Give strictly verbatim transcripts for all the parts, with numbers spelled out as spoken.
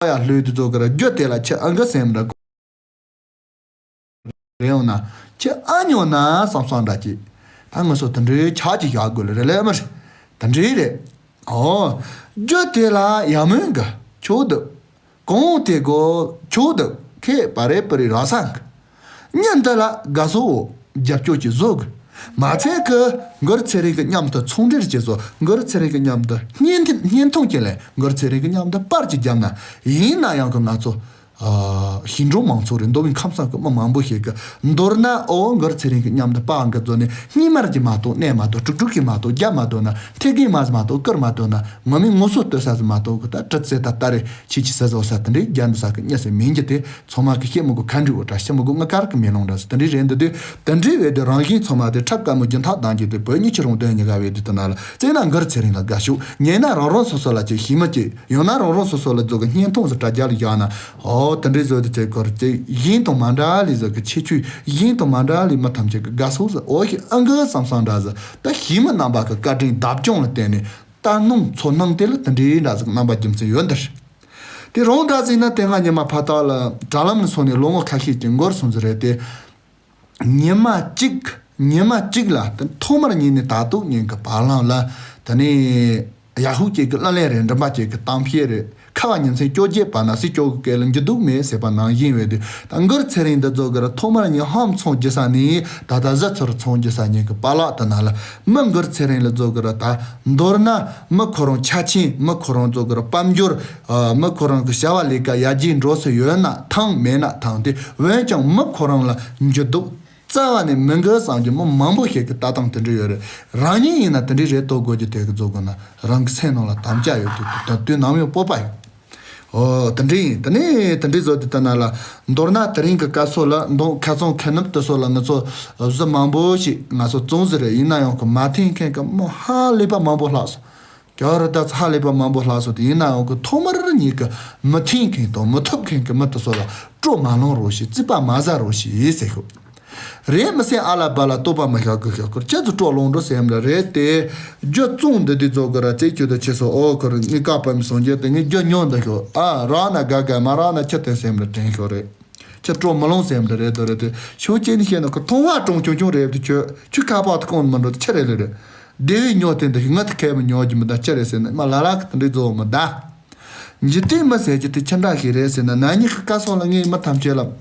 ཡ་ལྷོད་དུ་རྫོགས་གི་ར། རྒྱུ་དེ་ལ་ཁྱི་ཨང་གི་སེམས་ར་རེ་ཡོང་ན། ཁྱི་ཨ་ཉོ་ན་བསམ་བསམ་འདྲ་ཅིག་ད་ང་ཚོ་དེ་འདྲའི་ཆ་ཅིག་བཞག་དགོས་ལ་རེ་ལས་མ་རེད། དེ་འདྲའི་རེད། ཨོ། རྒྱུ་དེ་ལ་ཡ་མོན་གི་ཆོག་འདུག་གོང་དེ་གོ་ཆོག་འདུག་ཁེ་པ་རེ་པ་རེ་ར་སང་གི། ཉིན་འདི་ལ་དགའ་བསུ་རྒྱབ་སྐྱོར་གྱི་བཟོ་གི། མ་ཚད་ཀི་གུ་རུ་ཚེ་རིང་གི་མཉམ་དུ་ཚོང་འབྲེལ་བྱེད་བཟོ། གུ་རུ་ཚེ་རིང་གི་མཉམ་དུ་བརྙན་འཕྲིན་བརྙན་ཐུང་བྱེད་ལས། གུ་རུ་ཚེ་རིང་གི་མཉམ་དུ་པར་གྱི་བརྒྱབ་ན། ཡིན་ན་ཡང་གི་ང་ཚོ་ཨ་ཞིང་འབྲོག་མང་ཚོགས་རེད། མདོ་དབུས་ཁམས་གསུམ་གི་མི་མང་པོ་ཞིག་གི་མདོར་ན་ཨོ་གུ་རུ་ཚེ་རིང་གི་མཉམ་དུ་པར་འགའ་བཟོ་ནས་སྙེ་མར་གྱི་མ་གཏོགས་གནས་མ་གཏོགས། དཀྲུག་དཀྲུག་གི་མ་གཏོགས་རྒྱབ་མ་གཏོགས་ན། ཐེ་གི་མ་ཟི་མ་གཏོགས་བསྐུར་མ་གཏོགས་ན། ངོ་མའི་ངོ་སོ་བསྟོད་ས་ཟི་མ་གཏོགས་གི་ད་གྲི་རྩེ་ད་ལྟ་རེ་ཁྱེད་ཀྱི་ས་ཟོ་ས་དེ་འདྲའི་རྒྱ་འདི་ས་གི་གཉིས་སེ་མིན་གྱི་དེ། ཚང་མ་གི་ཤེས་མི་དགོས། ཁ་འདྲི་འོ་ཏྲ་ཤེས་མི་དགོས། ང་ཀར་གི་མེ་ལོང་འདྲ་ཟེར་དེ་འདྲའི་རེད་འདི་དུས། དེ་འདྲའི་བས་དེ་རང་བཞིན་ཚང་མ་དེ་འཁྲབ་དཀའ་མོ་རྒྱུན་ཐག་དང་གི་དེ་བོད་གཉིས་ཆི་རུང་དོན་གཉིས་ཀ་བས་དེ་དུ་ན་ལ་བཙལ་ན་གུ་རུ་ཚེ་རིང་ལ་དགའ་ཤོག་ཉན་ན་རང་རང་སོ་སོ་ལ་ཅིག་ཞི་མི་ཅིག་ཡང་ན་རང་རང་སོ་སོ་ལ་རྫོགས་གི་བརྙན་ཐུང་ཟེར་དྲ་རྒྱ་ལ་བཞག་ན། ཨོ་དེ་འདྲའི་བཟོ་དེ་ཚེ་གུ་རུ་ཅིག་གཞན་དང་མ་འདྲ་ལི་ཟེར་གི་ཁྱེད་ཆོས་གཞན་དང་མ་འདྲ་ལི་མི་ཐམས་ཅད་གི་དགའ་སོ་ཟེར། ཨོ་ཞི་ཨང་གི་བསམ་བསམ་འདྲ་ཟེར། ད་ཞི་མི་རྣམ་པ་གི་བཀའ་དྲིན་བདག་སྐྱོང་ལ་བརྟེན་ནས། ད་སྣང་ཚོར་སྣང་དེ་ལ་དེ་འདྲའི་འདྲ་ཟིག་རྣམ་པ་རྒྱུ་མཚན་ཡོད་འདིར། དེ་རང་འདྲ་ཟིག་ན་དེ་སྔ་ཉི་མ་ཕ་ཐག་ལ་དྲ་ལམ་ནས་སོང་ནས་ལོ་ངོ་ཁ་ཤས་ཀྱི་འགོར་སོང་ཟིག་རེད་དེ། ཉི་མ་གཅིག་ཉི་མ་གཅིག་ལ་དེ་ཐོག་མར་ཉིད་ནས་ད་དུང་ཉིན་གྱི་བར་ལམ་ལ་དེ་ནས་ཡ་ཧུ་ཅིག་གི་གླུ་ལེན་རེད། འགྲིམ་པ་ཅིག་གི་གཏམ་བཤད་རེད། ཁ་བ་ཉིན་མཚན་བཅོ་བརྒྱད་པ་ན་སྲིད་སྐྱོ་གི་སྐད་ལ་འགྱུར་ལྡོག་མེད་ཟེར་བ་ནང་བཞིན་བས་དུས། ད་གུ་རུ་ཚེ་རིང་འདི་རྫོགས་གི་ར་ཐོག་མར་ཉིད་ཧམ་ཚོང་རྒྱུ་ས་ནས་ད་ལྟ་གཟི་ཚུར་ཚོང་རྒྱུ་ས་ཉིད་ཀྱི་པ་ལག་དེ་ན་ལ་མི་གུ་རུ་ཚེ་རིང་ལ་རྫོགས་གི་ར། ད་མདོར་ན་མི་ཁོ་རང་ཆ་ཆེན། མི་ཁོ་རང་རྫོགས་གི་ར་དཔལ་འབྱོར། ཨ་མི་ཁོ་རང་གི་བྱ་བ་ལས་ཀ་ཡར་རྒྱས་འགྲོ་ས་ཡོད་ན་ཐང་། མེད་ན་ཐང་། དེ་འོན་ཀྱང་མི་ཁོ་རང་ལ་འགྱུར་ལྡོག་རྩ་བ་ནས་མི་འགལ་བསམ་གྱི་མི་མང་པོ་ཞིག་གི་ལྟ་སྟངས་དེ་འདྲ་ཡོད་རེད། རང་ཉིད་ཡིན་ན་དེ་འདྲའི་རེད་དོ་དགོས་ཀྱི་དེ་གི་རྫོགས་དགོས་ན་རང་གི་སེམས་ནང་ལ་དམ་བཅའ་ཡོད་དུས་དུས་དུས་ནམ་ཡང་སྤོབས་པ་ཡོད། ཨོ་དེ་འདྲ་ཡིན། དེ་ནས་དེ་འདྲའི་བཟོ་དེ་ལྟ་ན་ལ་མདོར་ན་དེ་རིང་གི་སྐབས་སོགས་ལ་མདོ་ཁ་ཚང་ཁ་ནུབ་དེ་སོགས་ལ་ང་ཚོ་གཟི་མང་པོ་ཞིག་ང་ཚོ་བཙོང་ཟི་རེད། ཡིན་ན་ཡང་གི་མ་འཐེན་མཁན་གི་མི་ཧ་ལས་པ་མང་པོ་ལྷག་སོང་། རྒྱ་རི་ད་ཚ་ལས་པ་མང་པོ་ལྷག་སོང་། དེ་ཡིན་ན་ཡང་གི་ཐོག་མར་ཉིད་ཀྱི་མི་འཐེན་མཁན་དང་མི་ཐོབ་མཁན་གྱི་མི་དེ་ཚོ་ལ་སྤྲོ་མ་ལངས་རོགས་ཞེས། རྩིས་པ་མ་ཟ་རོགས་ཞེས་ཟེར་ཤོག་རེད་མི་སེམས་ཨ་ལ་བ་ལ་ལྟོགས་པ་མི་ཤ་གི་ཤ་ཁུར་ཁྱེད་ཚོ་སྤྲོ་ལངས་འགྲོ་སེམས་ལ་རེད་དེ། རྒྱུ་བཙོང་འདི་དུས་ཚོད་གི་ར་རྩེ་ཁྱོད་དུ་ཆེ་སོ་ཨོ་ཁུར་ངའི་བཀའ་པ་མི་སོང་རྒྱུ་དེ་ངའི་རྒྱུ་ཉོ་འདི་ཤོག་ཨ་རག་ན་དགའ་དགའ་མ་རག་ན་ཁྱེད་དེ་སེམས་ལ་དྲན་ཤོག་རེད། ཁྱེད་སྤྲོ་མི་ལངས་སེམས་ལ་རེད་དོ་རེད་དེ་ཤོག་ཅེས་ནི་བཤད་ན་ཁུ་མཐོང་བ་གྲོང་ཆུང་ཆུང་རེད་དེ་ཁྱོད་ཁྱོད་ཁ་པར་དུ་གོང་མི་འགྲོ་དེ་ཆི་རེད་ལེ་རེད། དེ་བས་ཉོ་དེ་འདི་ང་དེ་ཁས་མི་ཉོ་རྒྱུ་མི་ད་ཆི་རེད་ཟེར་ན་མ་ལ་ལ་གི་དེ་འདྲའི་རྫོགས་མི་ད། འཇིག་རྟེན་མི་ཟེར་རྒྱུ་དེ་ཆི་འདྲ་ཞིག་རེད་ཟེར་ན་ན་ཉི་ཁི་ཀ་སོགས་ལ་ངའི་མི་ཐམས་ཅད་ལ།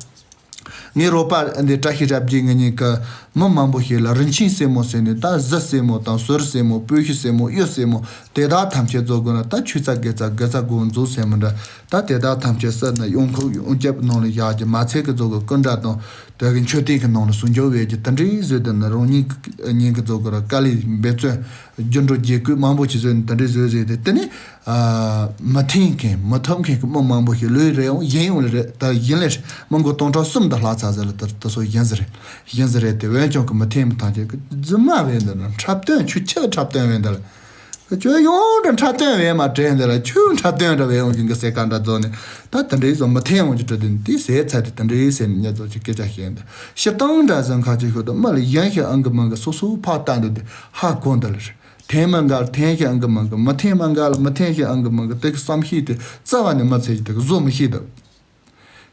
ངའི་རོགས་པ་འདི་བཀྲ་ཤིས་རབ་རྒྱས་ངེད་གཉིས་ཀྱི་མི་མང་པོ་ཞིག་ལ་རིན་ཆེན་སྲས་མོ་ཟེར་ནས་ད་གཟི་སྲས་མོ་དང་ཟུར་སྲས་མོ་སྤོས་ཤེལ་སྲས་མོ་གཡུ་སྲས་མོ་དེ་དག་ཐམས་ཅད་རྫོགས་དགོས་ན་ད་ཆུ་ཚ་དགེ་ཚ་དགེ་ཚ་དགོས་མཛོད་ཟེར་མི་འདྲ། ད་དེ་དག་ཐམས་ཅད་སྲིད་ན་ཡོང་ཁུག་ཡོང་རྒྱབ་ནང་ལ་བཞག་རྒྱུ་མ་ཚད་ཀྱི་རྫོགས་དགོས་སྐུ་འདྲ་དང་དེ་གི་མཆོད་རྟེན་གྱི་ནང་ལ་སྲུང་སྐྱོབ་བྱེད་རྒྱུ་དེ་འདྲའི་བཟོས་དེ་ནི་རང་ཉིད་ཉིད་ཀྱི་རྫོགས་དགོས་ར་དཀའ་ལས་འབད་བརྩོན་རྒྱུ་འགྲོ་རྒྱལ་ཁུལ་མང་པོ་ཞིག་བཟོས་ནས་དེ་འདྲའི་བཟོས་བཟོས་ཏེ་དེ་ནི། ཨ་མི་འཐེན་མཁན་མི་ཐོབ་མཁན་གྱི་མི་མང་པོ་ཞིག་ལོས་རེ་འོང་གཞན་ཡོང་ལེ་རེད། ད་གཞན་ལས་མི་མགོ་སྟོང་ཕྲག་གསུམ་དང་ལྷག་ཚར་ཟེར་ལ་དེ་དེ་ཚོ་གཞན་ཟེར་རེད། གཞན་ཟེར་རེད་དེ་འོན་ཀྱང་གི་མི་འཐེན་མི་ཐང་ཅན་གྱི་རྫུན་མ་བས་འདི་ན་འཁྲབ་སྟོན་ཆུ་ཆེ་འཁྲབ་སྟོན་བས་འདི་ལ་ཁྱོད་ཡོང་འདྲ་འཁྲབ་སྟོན་བས་མ་དྲན་འདི་ལ་ཁྱོད་འཁྲབ་སྟོན་འདྲ་བས་འོང་གི་གི་སེ་ཀ་འདྲ་རྫོགས་ནས་ད་དེ་འདྲའི་བཟོ་མི་འཐེན་འོང་གི་འདྲ་དེ་དེ་ཟས་ཚ་དེ་དེ་འདྲའི་ཟས་ནས་ཉ་ཚོ་ཅིག་སྐད་ཆ་བཤད་འདི་ཤི་སྟངས་འདྲ་ཟེར་ཁ་ཅིག་ཤོད་དུ་མི་ལ་གཞན་ཞིག་ཨང་གི་མང་གི་སོ་སོ་ཕག་ལྟ་འདི་དེ་ཧ་གོ་འདི་ལ་རེད། འཐེན་མ་འགལ་འཐེན་ཞིག་ཨང་གི་མང་གི་མི་འཐེན་མ་འགལ་མི་འཐེན་ཞིག་ཨང་གི་མང་གི་དེ་གི་བསམ་ཤེས་དེ་རྩ་བ་ནས་མི་ཚེ་ཞིག་དེ་གི་བཟོ་མི་ཤེས་དུ།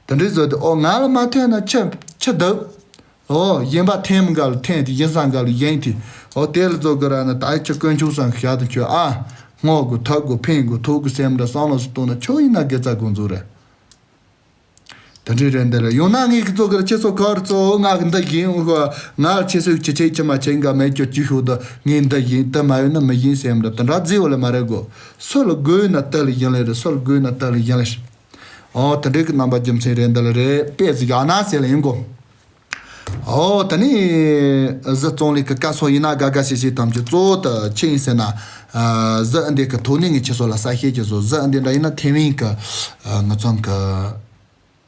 དེ་འདྲའི་བཟོ་དེ་ཨོ་ང་ལ་མ་འཐེན་ན་ཆི་ཆི་འདུག་ཨོ་གཞན་པ་འཐེན་མི་འགལ་འཐེན་དེ་གཞན་ས་འགལ་གཞན་དེ་ཨོ་དེ་ལ་བཟོ་གི་ར་ན་ད་ཅི་དཀོན་མཆོག་སང་གི་ཞག་དང་ཁྱོད་ཨ་སྔོག་གི་ཐབས་གི་འཕེན་གི་ཐུག་གི་སེམས་འདྲ་བསམ་བློ་སུ་གཏོང་ན་ཆོག་ཡིན་ན་དགེ་རྩ་དགོས་མཛོད་རེད། དེ་འདྲའི་རེད་འདི་ལ་ཡང་ན་ངས་ཀྱི་ཚོ་གར་ཁྱེད་ཚོ་གར་ཚོ་ང་གི་འདི་ཡིན་འོ་ང་ལ་ཁྱེད་ཚོས་ཅི་བྱེད་ཅི་མ་བྱེད་འགའ་མེད་ཀྱོ་ཅི་ཤོད་དུ་ངས་འདི་ཡིན་དུ་མ་ཡོད་ན་མི་ཡིན་སེམས་འདྲ་དེ་འདྲ་རྫི་བ་ལ་མ་རེད་གོ། སུ་ལ་དགོས་ན་དེ་ལ་ཡིན་ལེ་རེད། སུ་ལ་དགོས་ན་དེ་ལ་ཡིན་ལེ་རེད། ཨོ་དེ་འདྲའི་གི་རྣམ་པ་རྒྱུ་མཚན་རེད་འདི་ལ་རེད་དཔེ་ཟིག་ཡག་ན་ཟེར་ལ་ཡིན་གོ། ཨོ་ད་ནི་གཟི་བཙོང་ལས་ཀྱི་བཀའ་སྲོལ་ཡིན་ན་དགའ་དགའ་ཤེས་ཤེས་ཐམས་ཅད་གཙོ་བོ་དུ་ཆི་ཡིན་ཟེར་ན། གཟི་འདི་གི་ཐོག་ནས་ངས་ཁྱེད་ཚོ་ལ་གསལ་བཤད་ཀྱི་བཟོ། གཟི་འདི་འདྲ་ཡིན་ན་ཐེ་ཝན་གི་ང་ཚང་གི་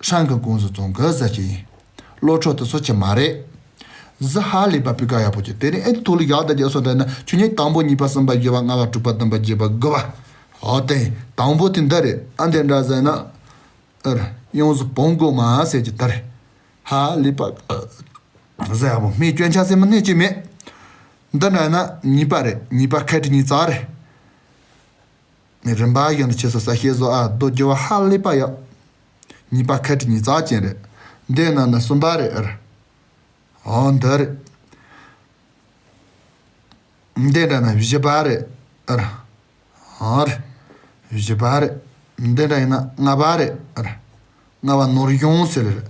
ཧྲང་གི་ཀུང་གཟི་བཙོང་གི་གཟི་ཅིག་ཡིན། བློ་འཕྲོ་དུ་སོ་ཆི་མ་རེད། གཟི་ཧ་ལས་པ་སྤུས་ཀ་ཡག་པོ་ཅིག་དེ་ནས་ཨེ་ཐོག་ལ་ཡག་ད་རྒྱ་སོ་འདྲ་ན་ཆུ་ཉིན་དང་པོ་གཉིས་པ་གསུམ་པ་བཞི་པ་ལྔ་པ་དྲུག་པ་བདུན་པ་བརྒྱད་པ་དགུ་པ། ཨོ་དེ་དང་པོ་དེ་འདི་རེད། ཨ་འདི་འདྲ་ཟེར་ན། ཨེ་ཡོངས་སུ་བོང་གོ་མ་ཟེར་གྱི་ད་རེད། ཧ་ལས་པ། ཟེར་ཡག་པོ་སྨན་སྐྱོན་ཆ་ཟེར་མི་སྣེ་གཅིག་མེད། འདི་ན་ན་གཉིས་པ་རེད། གཉིས་པ་ཁལ་གཅིག་གཉིས་རྩ་རེད། རིམ་པ་བཞིན་དུ་ཁྱེད་ཚོ་གསལ་བཤད་བཟོ་ཨ། མདོ་རྒྱུད་པ་ཧ་ལས་པ་ཡག་གཉིས་པ་ཁ་བྲིས་ཉིས་རྩ་ཅན་རེད། འདི་ནང་ན་གསུམ་པ་རེད་ཨར། ཨོ་འདི་རེད། འདི་འདྲ་ན་བཞི་པ་རེད་ཨར། ཨོ་རེད། བཞི་པ་རེད། འདི་འདྲ་ཡིན་ན་ལྔ་པ་རེད་ཨར། ལྔ་པ་ནོར་གཞུང་ཟེར་རེད།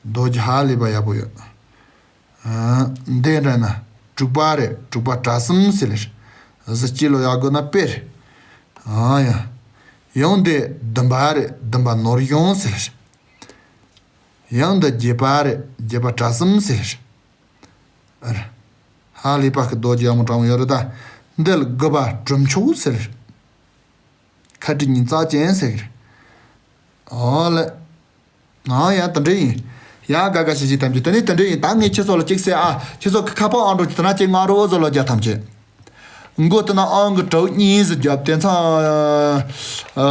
རྡོ་རྗེ་ཧ་ལས་པ་ཡག་པོ་ཡོད། ཨ། འདི་འདྲ་ན་དྲུག་པ་རེད། དྲུག་པ་གྲྭ་གསུམ་ཟེར་ལེ། གཟི་སྐྱིད་ལོ་ཡག་དགོས་ན་དཔེ་རེད། ཨ་ཡ། ཡང་འདི་བདུན་པ་རེད། བདུན་པ་ནོར་གཞུང་ཟེར་ལེ། ཡང་འདི་བརྒྱད་པ་རེད། བརྒྱད་པ་གྲྭ་གསུམ་ཟེར་ལེ། ཨ་རེད། ཧ་ལས་པ་གི་རྡོ་རྗེ་ཡག་མོ་དྲང་མོ་ཡོད་རེད་ད། འདི་ལ་དགུ་པ་གྲུབ་མཆོག་ཟེར་ལེ། ཁ་བྲིས་ཉིས་རྩ་ཅན་ཟེར་གི་རེད། ཨོ་ལེ། ཨ་ཡ་དེ་འདྲ་ཡིན། ཡ་དགའ་དགའ་བྱེད་བྱེད་ཐམས་ཅད་དེ་ནས་དེ་འདྲ་ཡིན། ད་ངས་ཁྱེད་ཚོ་ལ་གཅིག་ཟེར་ཨ། ཁྱེད་ཚོ་གི་ཁ་པར་ཨང་གྲངས་ཀྱི་དེ་ན་གཅིག་ང་རོ་བཟོ་ལོ་རྒྱ་ཐམས་ཅད། མགོ་དེ་ན་ཨང་གི་དྲུག་གཉིས་ཟེར་རྒྱབ་དེ་མཚམས། ཨ།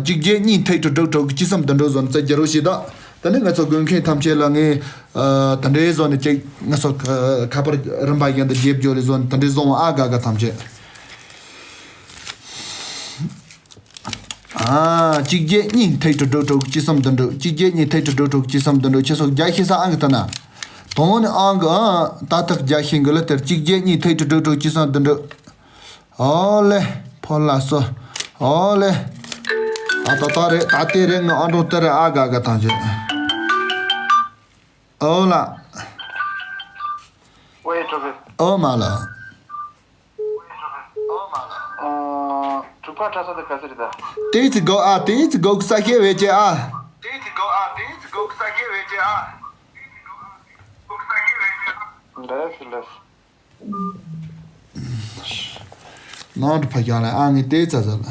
གཅིག་བརྒྱད་གཉིས་ཐིག་དྲུག་དྲུག་དྲུག་གི་གཅིག་གསུམ་དེ་འདྲ་བཟོ་ནས་རྩེ་རྒྱ་རོ་བྱེད་ད། དེ་ནས་ང་ཚོ་དགོས་མཁན་ཐམས་ཅད་ལ་ངས་ཨ་དེ་འདྲའི་བཟོ་ནས་གཅིག་ང་ཚོ་ཁ་ཁ་པར་རིམ་པ་བཞིན་དུ་རྒྱབ་སྐྱོར་ལས་བཟོ་ནས་དེ་འདྲའི་བཟོ་འོང་ཨ། དགའ་དགའ་ཐམས་ཅད། ཨ། གཅིག་བརྒྱད་གཉིས་ཐིག་དྲུག་དྲུག་དྲུག་གཅིག་གསུམ་བདུན་དྲུག་གཅིག་བརྒྱད་གཉིས་ཐིག་དྲུག་དྲུག་དྲུག་གཅིག་གསུམ་བདུན་དྲུག་ཁྱེད་ཚོ་རྒྱ་ཤེས་ས་ཨང་གི་དེ་ན། དོན་ནི་ཨང་གི་ཨ། ད་ཐག་རྒྱ་ཤེས་གི་ལ་དེར་གཅིག་བརྒྱད་གཉིས་ཐིག་དྲུག་དྲུག་དྲུག་གཅིག་གསུམ་བདུན་དྲུག་ཨོ་ལེ། ཕོ་ལ་སོ། ཨོ་ལེ། ད་ད་ད་རེད། ད་དེ་རེད། ངའི་ཨང་གྲངས་དེ་རེད་ཨ། དགའ་དགའ་ཐམས་ཅད། ཨོ་ལ། ཨོ་མ་ལ། ཨ། དྲུག་པ་གྲྭ་ས་དེ་ག་ཚོད་རེད་ད། དེ་ཚོ་གོ་ཨ། དེ་ཚོ་གོ་ས་ཤེས་བེ་ཅེ་ཨ། ལགས་ལགས། ནང་དུ་ཕ་རྒྱག་ལ་ཨ། ངས་དེ་ཚ་ཚ་ལ།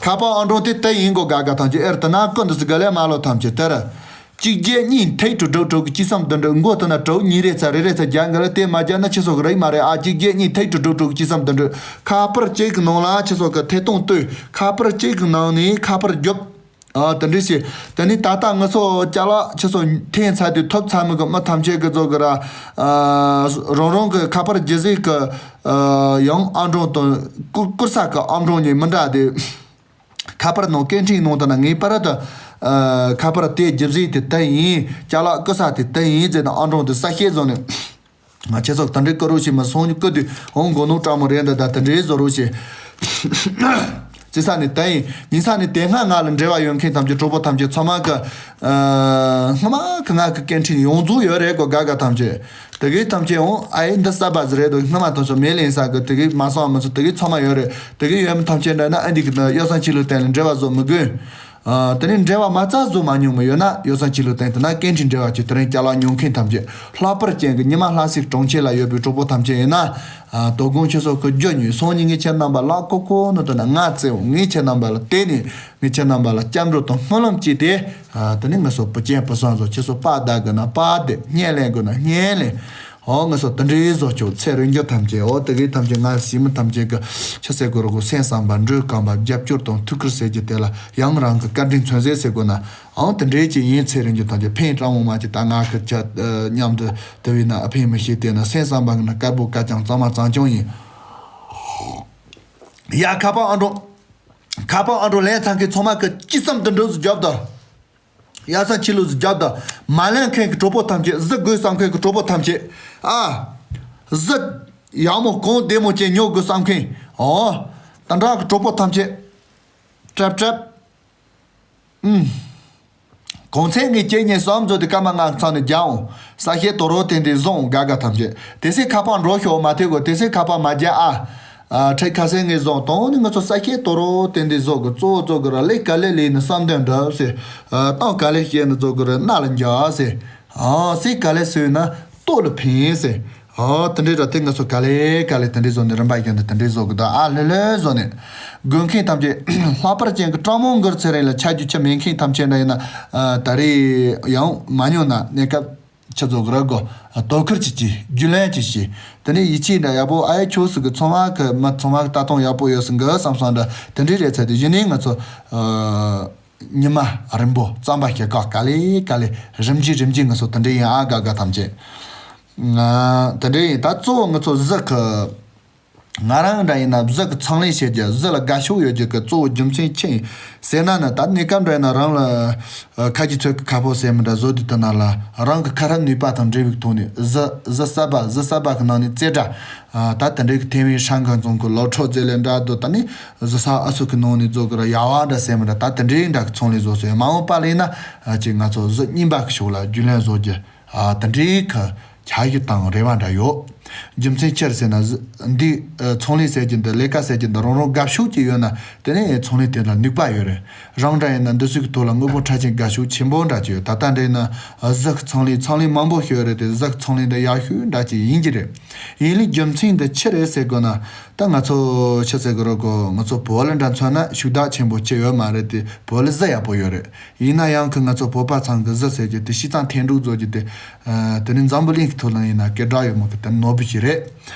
ཁ་པར་ཨང་གྲངས་དེ་དེ་ཡིན་གོ། དགའ་དགའ་ཐམས་ཅད་ཨེར་ཏེ་ན་ཀུན་ཏུ་སི་ག་ལེ་མ་ལོ་ཐམས་ཅད་དེར། གཅིག་བརྒྱད་གཉིས་ཐིག་དྲུག་དྲུག་དྲུག་གཅིག་གསུམ་བདུན་དྲུག་མགོ་དེ་ན་དྲུག་གཉིས་རེ་ཚ་རེ་རེ་ཚ་རྒྱག་གི་ལ། དེ་མ་རྒྱག་ན་ཁྱེད་ཚོ་གི་རིག་མ་རེད་ཨ། གཅིག་བརྒྱད་གཉིས་ཐིག་དྲུག་དྲུག་དྲུག་གཅིག་གསུམ་བདུན་དྲུག་ཁ་པར་གཅིག་གི་ནང་ལ་ཁྱེད་ཚོ་གི་ཐད་གཏོང་ལྟོས། ཁ་པར་གཅིག་གི་ནང་ནས་ཁ་པར་རྒྱོབ། ཨ། དེ་འདྲ་བྱས། དེ་ནས་ད་ལྟ་ང་ཚོ་ཅ་ལག་ཁྱེད་ཚོ་འཐེན་ཚར་དུས་ཐོབ་ཚར་མི་གི་མི་ཐམས་ཅད་གི་ཚོ་གི་ར། ཨ། རང་རང་གི་ཁ་པར་རྒྱུ་ཟིག་གི། ཨ། ཡང་ཨང་གྲངས་དང་བསྐུར་བསྐུར་ས་གི་ཨང་གྲངས་གཉིས་མི་འདྲ་དེ། ཁ་པར་ནང་སྐད་འཕྲིན་ནང་དུ་ན་ངེས་པར་དུ། ཨ། ཁ་པར་དེ་རྒྱུ་ཟིག་དེ་དེ་ཡིན། ཅ་ལག་བསྐུར་ས་དེ་དེ་ཡིན་ཟེར་ནས་ཨང་གྲངས་དེ་གསལ་བཤད་བཟོ་ནས། ང་ཁྱེད་ཚོ་དེ་འདྲའི་སྐུ་རོགས་ཞིག་མ་སོང་ནི་སྐུ་དུས་འོང་དགོས་ནོ་སྤྲང་མོ་རེད་འདི། ད་དེ་འདྲའི་བཟོ་རོགས་ཞེས། ཅི་ས་ནས་དེ་ཡིན་ཉིན་ས་ནས་དེ་སྔ་ང་ལ་འབྲེལ་བ་ཡོད་མཁན་ཐམས་ཅད་གྲོགས་པོ་ཐམས་ཅད་ཚང་མ་གི། ཨ། སྔ་མ་གི་ང་གི་སྐད་འཕྲིན་ཡོངས་རྫོགས་ཡོད་རེད་གོ། དགའ་དགའ་ཐམས་ཅད་དེ་གའི་ཐམས་ཅད་འོང་ཨ་ཡེ་འདི་གསར་པ་ཟིག་རེད་འདུག་སྔ་མ་དང་ཚོ་མེད་ལེན་ས་གི་དེ་གའི་མ་སོང་བ་མི་ཚོ་དེ་གའི་ཚང་མ་ཡོད་རེད། དེ་གའི་ཡོད་མི་ཐམས་ཅད་འདྲ་ན་ཨ་འདི་གི་ཡོ་བསྲང་ཆོས་ལུགས་བརྟེན་ལ་འབྲེལ་བ་བཟོ་མི་དགོས། ཨ། དེ་ནས་འབྲེལ་བ་མ་རྩ་བཟོ་མ་མྱོང་མི་ཡོད་ན་ཡོ་བསྲང་ཆོས་ལུགས་བརྟེན་དེ་ན་སྐད་འཕྲིན་འབྲེལ་བ་གྱི་དེ་རིང་ཅ་ལག་ཉོ་མཁན་ཐམས་ཅད་ལྷག་པར་ཅན་གྱི་ཉི་མ་ལྷ་སའི་གྲོང་ཁྱེར་ལ་ཡོད་པའི་གྲོགས་པོ་ཐམས་ཅད་ཡིན་ན། ཨ། དོ་དགོང་ཁྱེད་ཚོ་གི་རྒྱུ་ཉོས་སོང་ཉིན་ངས་ཁྱེད་རྣམ་པ་ལ་ཁོ་ཁོ་ནི་དོ་ན་ང་བཙལ་འོང་། ངས་ཁྱེད་རྣམ་པ་ལ་བལྟས་ནས་ངས་ཁྱེད་རྣམ་པ་ལ་སྐྱབས་འགྲོ་དང་སྨོན་ལམ་བྱས་ཏེ། ཨ། དེ་ནས་ང་ཚོ་བུ་ཅན་བུ་སང་ཚོ་ཁྱེད་ཚོ་པ་བདའ་དགོས་ན་པ་བདེ། བརྙས་ལེན་དགོས་ན་བརྙས་ལེན། ཨོ་ང་ཚོ་དེ་འདྲའི་བཟོ་ཆོག་ཚེ་རིང་རྒྱུ་ཐམས་ཅད། ཨོ་དེ་གའི་ཐམས་ཅད་ང་ཞི་མི་ཐམས་ཅད་ཀྱི་ཆུ་སེ་གོ་རོ་གོ་སེམས་བསམ་པ་འགྲོས་གང་བ་རྒྱབ་སྐྱོར་དང་ཐུགས་ཁུར་ཟེར་རྒྱུ་དེ་ལ་ཡང་རང་གི་བཀའ་དྲིན་མཚོན་ཟེར་ཟེར་དགོས་ན། ཨང་དེ་འདྲའི་ཅིག་ཡིན། ཚེ་རིང་རྒྱུ་ཐམས་ཅད་ཕན་སྤྲང་བོ་མ་ཅིག་ད་ང་གི་ཆ་མཉམ་དུ་དེ་བས་ན་ཨ་ཕན་མི་ཤེས་དེ་ན་སེམས་བསམ་པ་གི་ན་དཀར་པོ་དཀར་རྐྱང་གཙང་མ་གཙང་རྐྱང་ཡིན། ཡ་ཁ་པར་ཨང་འགྲོ། ཁ་པར་ཨང་འགྲོ་ལེན་ཚང་གི་ཚང་མ་གི་ཅི་བསམ་དུ་འགྲོ་ཟིག་རྒྱབ་ད། ཡ་ས་ཆི་ལུ་ཟིག་རྒྱབ་ད། མ་ལེན་མཁན་གི་གྲོགས་པོ་ཐམས་ཅད། གཟི་དགོས་བསམ་མཁན་གི་གྲོགས་པོ་ཐམས་ཅད། ཨ། གཟི་ཡག་མོ་གོང་བདེ་མོ་ཅན་ཉོ་དགོས་བསམ་མཁན། ཨོ། ད་འདྲ་གི་གྲོགས་པོ་ཐམས་ཅད། གྲབ་གྲབ། ཨུམ། གོང་ཚད་ངས་ཁྱེད་ཉིད་བསམ་བཟོ་དེ་སྐར་མ་ལྔ་ཚང་ནས་རྒྱག་འོང་། ས་ཤེད་དོ་རོ་དེ་འདྲའི་བཟོ་འོང་། དགའ་དགའ་ཐམས་ཅད་དེ་སེ་ཁ་པར་འགྲོ་ཤོག་མ་ཐེ་གོ། དེ་སེ་ཁ་པར་མ་རྒྱག་ཨ། ཨ། ཁྲེ་ཁ་སེ་ངས་བཟོ་དོང་ནི་ང་ཚོ་ས་ཤེད་དོ་རོ་དེ་འདྲའི་བཟོ་གི་གཙོ་བོ་བཟོ་གི་ར་ལས་ག་ལེ་ལས་ནི་བསམ་དོན་འགྲུབ་ཟེར། ཨ། གཏམ་ག་ལེ་བཤད་ནི་བཟོ་གི་ར་རྣ་ལ་འཇགས་ཟེར། ཨ། སེ་ག་ལེ་ཟོས་ན་ལྟོ་ལ་ཕན་ཟེར། ཨོ་དེ་འདྲའི་ར་དེ་ང་ཚོ་ག་ལེ་ག་ལེ་དེ་འདྲའི་བཟོ་ནས་རིམ་པ་བཞིན་དུ་དེ་འདྲའི་བཟོ་གི་འདུག་ཨ་ལྷོད་ལྷོད་བཟོ་ནས། དགོས་མཁན་ཐམས་ཅད་ལྷག་པར་ཅན་གྱི་སྤྲང་མོ་གུར་ཚེ་རིང་ལ་ཆ་རྒྱུས་ཆ་མེད་མཁན་ཐམས་ཅད་འདྲ་ཡིན་ན། ཨ། ད་རེས་ཡང་མ་ཉོ་ན་གནས་སྐབས་ཆ་བཟོ་གི་ར་དགོས། དོ་ཁུར་ཅིག་གྱིས་རྒྱུས་ལོན་ཅིག་བྱས། དེ་ནས་ཡིད་ཆེས་འདྲ་ཡག་པོ་ཨ་ཡ་ཁྱོད་སུ་གི་ཚང་མ་གི་མི་ཚང་མ་གི་ལྟ་སྟངས་ཡག་པོ་ཡོད་སུ་གི་བསམ་བསམ་འདྲ་དེ་འདྲའི་རེད་ཚར་དུས་གཞི་ནས་ང་ཚོ། ཨ། ཉི་མ་རིང་པོ་རྩམ་པ་སྐྱེ་གག་ག་ལེ་ག་ལེ་རིམ་གྱིས་རིམ་གྱིས་ང་ཚོ་དེ་འདྲ་ཡིན་ཨ་དགའ་དགའ་ཐམས་ཅད། ང་དེ་འདྲ་ཡིན། ད་གཙོ་བོ་ང་ཚོ་གཟི་གི་ང་རང་འདྲ་ཡིན་ན་གཟི་གི་ཚོང་ལས་བྱེད་རྒྱུ་གཟི་ལ་དགའ་ཕྱོགས་ཡོད་རྒྱུ་གི་གཙོ་བོ་རྒྱུ་མཚན་ཅི་ཡིན་ཟེར་ན་ནི། ད་གནས་སྐབས་འདྲ་ཡིན་ན་རང་ལ་ཁ་རྗེ་ཚོད་ཀྱི་ཁ་ཕོ་ཟེར་མི་འདྲ་བཟོ་དུས་དེ་ན་ལ་རང་གི་ཁ་ར་ནུས་པ་དང་འབྲས་བུའི་ཐོག་ནས་གཟི་གཟི་གསར་པ་གཟི་གསར་པ་གི་ནང་ནས་རྩེ་གྲ། ད་དེ་འདྲའི་གི་ཐེ་བའི་ཧྲང་གང་ཙོང་གི་ལོ་ཁྲོ་རྩེ་ལེ་འདྲ་དོ་ད་ནི་གཟི་ས་ཨ་ཚོ་གི་ནང་ནས་རྫོགས་གི་ར་ཡ་བ་འདྲ་ཟེར་མི་འདྲ་ད་དེ་འདྲའི་འདྲ་གི་ཚོང་ལས་བཟོ་ཟེར། མ་འོངས་པ་ལ་ཡིན་ན་ཅིག་ང་ཚོ་གཟི་རྙིང་པ་གི་ཕྱོགས་ལ་རྒྱུས་ལོན་བཟོ་རྒྱུ་དེ་འདྲའི་གི་འཆར་གཞི་དང་རེ་བ་འདྲ་ཡོད། རྒྱུ་མཚན་ཅི་རེད་ཟེར་ན་གཟི་འདི་ཚོང་ལས་ཟེར་རྒྱུ་འདི་ལས་ཀ་ཟེར་རྒྱུ་འདི་རང་རང་དགའ་ཕྱོགས་ཀྱི་ཡོད་ན་དེ་ནས་ཚོང་ལས་དེ་ལ་ནུས་པ་ཡོད་རེད། རང་འདྲ་ཡིན་ན་འདི་ཚོའི་གི་ཐོག་ལ་དངོས་པོ་ཁྲ་ཆེན་དགའ་ཕྱོགས་ཆེན་པོ་འདྲ་ཅིག་ཡོད། ད་ལྟ་འདྲ་ཡིན་ན་གཟི་གི་ཚོང་ལས་ཚོང་ལས་མང་པོ་ཤོད་རེད་དེ་གཟི་གི་ཚོང་ལས་འདི་ཡག་ཤོས་འདྲ་ཅིག་ཡིན་གྱི་རེད། ཡིན་ལས་རྒྱུ་མཚན་འདི་ཆི་རེད་ཟེར་དགོས་ན། ད་ང་ཚོ་ཆི་ཟེར་དགོས་རེད་གོ་ང་ཚོ་བོད་ལ་འདྲ་མཚོན་ན་ཤུགས་དག་ཆེན་པོ་ཅི་ཡོད་མ་རེད་དེ་བོད་ལ་གཟི་ཡག་པོ་ཡོད་རེད། ཡིན་ན་ཡང་གི་ང་ཚོ་བོད་པ་ཚང་གི་གཟི་ཟེར་རྒྱུ་དེ་ཤི་ཙང་འཐེན་འཁྲུག་བཟོ་རྒྱུ་དེ། དེ་ནི་འཛམ་བུ་གླིང་གི་ཐོག་ལ་ཡིན་ན་སྐད་གྲགས་ཡོད་མོ་གི་དེ་ནོར་བུ་ཞིག་རེད།